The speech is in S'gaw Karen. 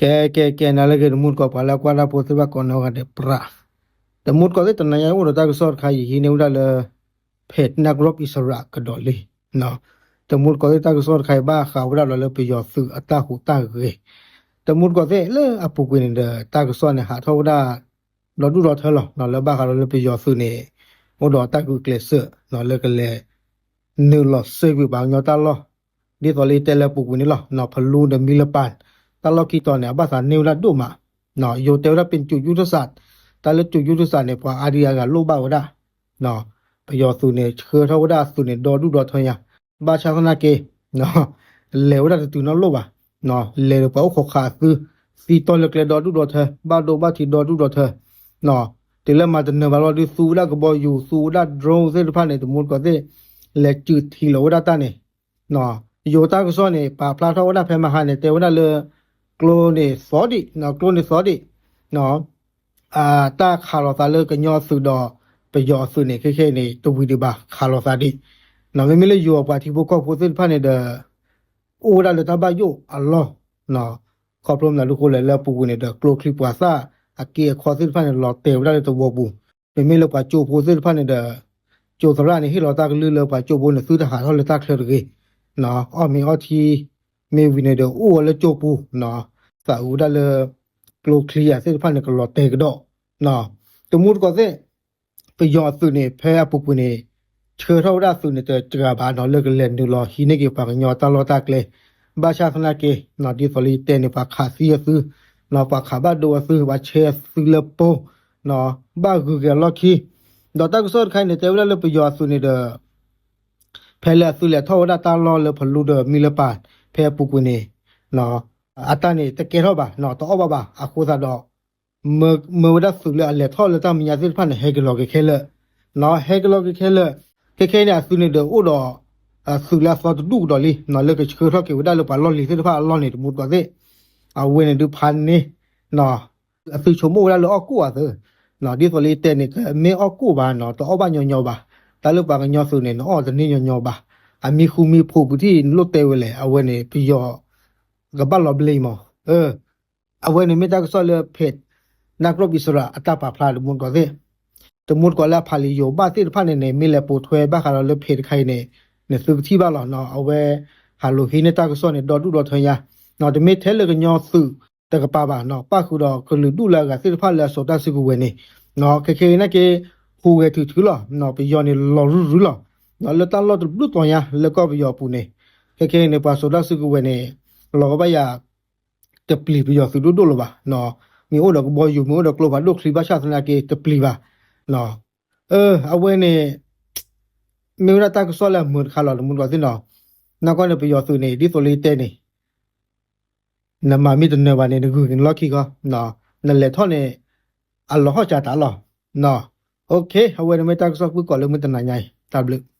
ကဲ ကဲ ကဲ နၤလၢအဂ့ၤ တမူတကိး ပှၤလၢအကွၢ်တၢ်ဖိသ့ၣ်တဖၣ်ကိးနီၢ်ဂၤဒဲး ပြး တမူတကိးသ့ၣ် တနၤညါအိၣ်ဒီးတၢ်ကစီၣ်တခါ ယဟံးန့ၢ်ဝဲဒၣ်လၢ ဖဲးနၢ်ကရီပံၤစရးကဒီးလံ. တမူတကိးသ့ၣ် တၢ်ကစီၣ်တခါအံၤ ဘၣ်ဃးဝဲဒၣ်ဒီးလၢပယီၤသုးအတၢ်ဟူးတၢ်ဂဲၤ, တမူတကိးသ့ၣ် လၢအပူၤကွံာ်န့ၣ်ဒီး တၢ်ကစီၣ်န့ၣ် ဟးထီၣ်ဝဲဒၣ် ဒီဒူၣ်ဒီထၢလီၤ လၢဘၣ်ဃးဒီးလၢပယီၤသုးန့ၣ် အိၣ်ဒီးတၢ်ဂုာ်ကျဲးစၢး လၢကလဲၤ နုာ်လီၤစဲကွံာ်ပှၤကညီတၢ်လီၢ် ဒ်သိးလၢယတဲလၢအပူၤကွံာ်န့ၣ်လီၤ. ဖလူဒီးမံလပၢ် တၢ်လီၢ်ခံတီၤန့ၣ် အဘၣ်သးန့ၢ်ဝဲဒၣ်ဒိၣ်မး, ယိၤတဲဝဲဒၣ် ပင်ကျူၣ်ယုၢ်တစး, တၢ်လၢကျူၣ်ယုၢ်တစးန့ၣ် ပှၤအါဒံအါဂၤလိၣ်ဘၣ်ဝဲဒၣ် ပယီၤသုးန့ၣ် ဆှၢထီၣ်ဝဲဒၣ်အသုးန့ၣ် ဒီဒူၣ်ဒီထၢညါ, ဘၣ်ဆၣ်သနာ်က့ လဲၤဝဲဒၣ်တတုၤနီတလိၣ်ဘၣ်, လဲၤဒီးပှၤအိၣ်ခိးခးအသု, သံတီၢ်လၢကျဲဒီဒူၣ်ဒီထၢ, ဘၣ်ဒိဘၣ်ထံးဒီဒူၣ်ဒီထၢ, တုၤလၢမၤတနၢၤဘၣ်လီၤဒီး သူဝဲဒၣ်ကဘီယူၤ သူဝဲဒၣ် drone သ့ၣ်တဖၣ်န့ၣ် တမူတကိးသ့ၣ် လဲၤစုးထံးလီၤဝဲဒၣ်တၢ်န့ၣ် ယိၤတၢ်ကစီၣ်န့ၣ် ပာ်ဖျါထီၣ်ဝဲဒၣ်ဖဲမဟါန့ၣ် တဲဝဲဒၣ်လၢ ကျိန့ၣ်သီဒံး, ကျိန့ၣ်သီဒံး, တၢ်ခးလိာ်သးလၢကညီအသုးဒီး ပယီၤအသုးန့ၣ် ခဲခဲအံၤန့ၣ် တဝံၤဒံးဘၣ် ခးလိာ်သးဒံး, မ့မ့ၢ်လၢယိၤအပှၤထံဖိကီၢ်ဖိသ့ၣ်တဖၣ်န့ၣ်ဒီး အိၣ်ဝဲဒၣ်လၢတၢ်ဘၣ်ယိၣ်အလီၢ်, ခီဖျိမနုၤဒ်ဃိလဲၣ် လၢအပူၤကွံာ်န့ၣ်ဒီး ကျိချံမျိာ်သၣ် အက့အခီသ့ၣ်တဖၣ်န့ၣ် လီၤတဲာ်ဝဲဒၣ်လၢသဝီပူၤ, မ့မ့ၢ်လၢပှၤကၠိဖိသ့ၣ်တဖၣ်န့ၣ်ဒီး ကၠိသရၣ်န့ၣ် ဟ့ၣ်လီၤတၢ်ကလုၢ်လၢပှၤကၠိဖိန့ၣ် သုတဟးထီၣ်လၢတၢ်ချၢတဂ့ၤ, အီၣ်မ့ၤအီထံ မ့ၢ်ဝံၤန့ၣ်ဒီး အိၣ်ဝဲလၢကၠိပူၤ, သးအုးဝဲဒၣ်လၢ ကျိချံယၤသ့ၣ်တဖၣ်န့ၣ် ကလီၤတဲာ်ကဒီး, တမူတကိးသ့ၣ် ပယီၤအသုးန့ၣ် ဖဲအပူၤကွံာ်န့ၣ် ဆှၢထီၣ်ဝဲဒၣ်အသုးန့ၣ် တစှၤဘၣ်နီၤ လၢကလဲၤနုာ်လီၤဟံးန့ၢ်က့ၤပှၤကညီတၢ်လီၢ်တၢ်ကျဲ, ဘၣ်ဆၣ်သနာ်က့ ဒ်သိးလၢယတဲန့ၣ် ပှၤခးသံအသု, ပှၤခးဘၣ်ဒိအသု, ပှၤဆဲးအသုလၢပိ, ဘၣ်ဂုၤက့ၤအလီၢ်ခံ, ဒီးတၢ်ကစီၣ်တခါအံၤန့ၣ် တဲဝဲဒၣ်လၢပယီၤအသုးန့ၣ်ဒီး ဖဲလၢအသုးလဲၤထီၣ်ဝဲဒၣ်တၢ်လီၢ်လၢဖလူဒီးမံလပၢ် ဖဲအပူၤကွံာ်န့ၣ် အတၢ်န့ၣ်တကဲထီၣ်ဘၣ်, တအီၣ်ဘၣ်ဘၣ်, အဃိသတးဒီး မၢဝဲဒၣ်သုးလၢအလဲၤထီၣ်လၢတၢ်မဲာ်ညါသ့ၣ်တဖၣ်န့ၣ် ဟဲက့ၤလီၤက့ၤခဲလၢာ်, ဟဲက့ၤလီၤက့ၤခဲလၢာ်, ခဲခဲအံၤန့ၣ် အသုးန့ၣ်ဒီးအိၣ်ဒီး သုးလၢအသီတဒူၣ်ကဒီးလံ, လၢကဆှၢထီၣ်က့ၤဝဲဒၣ်လၢပှၤလီၢ်လံၤသ့ၣ်တဖၣ်အလီၢ်န့ၣ် တမူတကိးသ့ၣ်, အဝဲန့ၣ်ဒုးဖးန့ၣ် အသုးဆိကမိၣ်ဝဲဒၣ်လၢအီၣ်ကိၣ်အသုး, ဒ်သိးလၢယတဲန့ၣ် ကမ့ၢ်အီၣ်ကိၣ်ဘၣ်နီၤ တအီၣ်ဘၣ်ညီညီဘၣ်, တၢ်လၢပှၤကညီသုးန့ၣ် နအီၣ်တန့ၢ်ညီညီဘၣ်, အမံဃူမံဖိးပူၤထံၣ်နလိၣ်တဲဝဲလဲၣ် အဝဲန့ၣ် ပယီၤ ကဘၣ်လီၤဘျ့မး, အဝဲန့ၣ်မ့ၢ်တၢ်ကစီၣ်လၢဖဲး နၢ်ကရီပံၤစရးအတၢ်ပာ်ဖျါတမူတကိးသ့ၣ်, တမူတကိးလၢအဖးလံာ်ယိၤဘၣ်သ့ၣ်တဖၣ်န့ၣ်န့ၣ် မ့ၢ်လဲၤပိာ်ထွဲဘၣ်ဃးဒီးလၢဖဲးတခါအံၤန့ၣ် နသုကထံၣ်ဘၣ်လီၤ, အဝဲ ဟးလိာ်ဟံးန့ၢ်တၢ်ကစီၣ်န့ၣ် ဒီဒူၣ်ဒီထၢညါ, တမ့ၢ်ထဲလၢကညီသုးတကပၤဘၣ်, ပၣ်ဃုာ်ဒီးကလုာ်ဒူၣ်လၢအဂၤသ့ၣ်တဖၣ်လၢအစိာ်တၢ်စုကဝဲၤန့ၣ်, ခဲခဲအံၤနာ်က့ ဟူးဂဲၤထုးထုးလီၤ, ပယီၤန့ၣ်လီၤရုၢ်ရုၢ်လီၤ, လၢတၢ်လီၢ်တဘျုးတီၤညါလၢကီၢ်ပယီၤအပူၤန့ၣ်, ခဲခဲအံၤန့ၣ် ပှၤစိာ်တၢ်စုကဝဲၤန့ၣ် လီၤကဘၣ်ယၤ တပျံၤပယီၤသုးဒိၣ်ဒိၣ်လၢၤဘၣ်, မ့ၢ်အိၣ်ဒီးကဘီယူၤ မ့ၢ်အိၣ်ဒီးကျိဖးဒိၣ်ချံဘၣ်ဆၣ်သနာ်က့ တပျံၤဘၣ်, အဝဲန့ၣ် မ့ၢ်ဝဲဒၣ်တၢ်ကစီၣ်လၢအမုာ်တခါလီၤ တမူတကိးသ့ၣ်နီၤ, နကွၢ်န့ၣ် ပယီၤသုးန့ၣ် ဒ်သိးလၢယတဲန့ၣ် နမၤမ့ၢ်တနၢၤဘၣ်န့ၣ် နဂုၤက့ၤနလီၢ်ခံခီ, နလဲၤထီၣ်န့ၣ် အလီၤဟီၣ်စှၤတၢ်လီၤ, အဝဲန့ၣ်မ့ၢ်တၢ်ကစီၣ်ကွံာ်ကီးလၢမုၢ်တနၤညါအံၤ တၢ်ဘျုး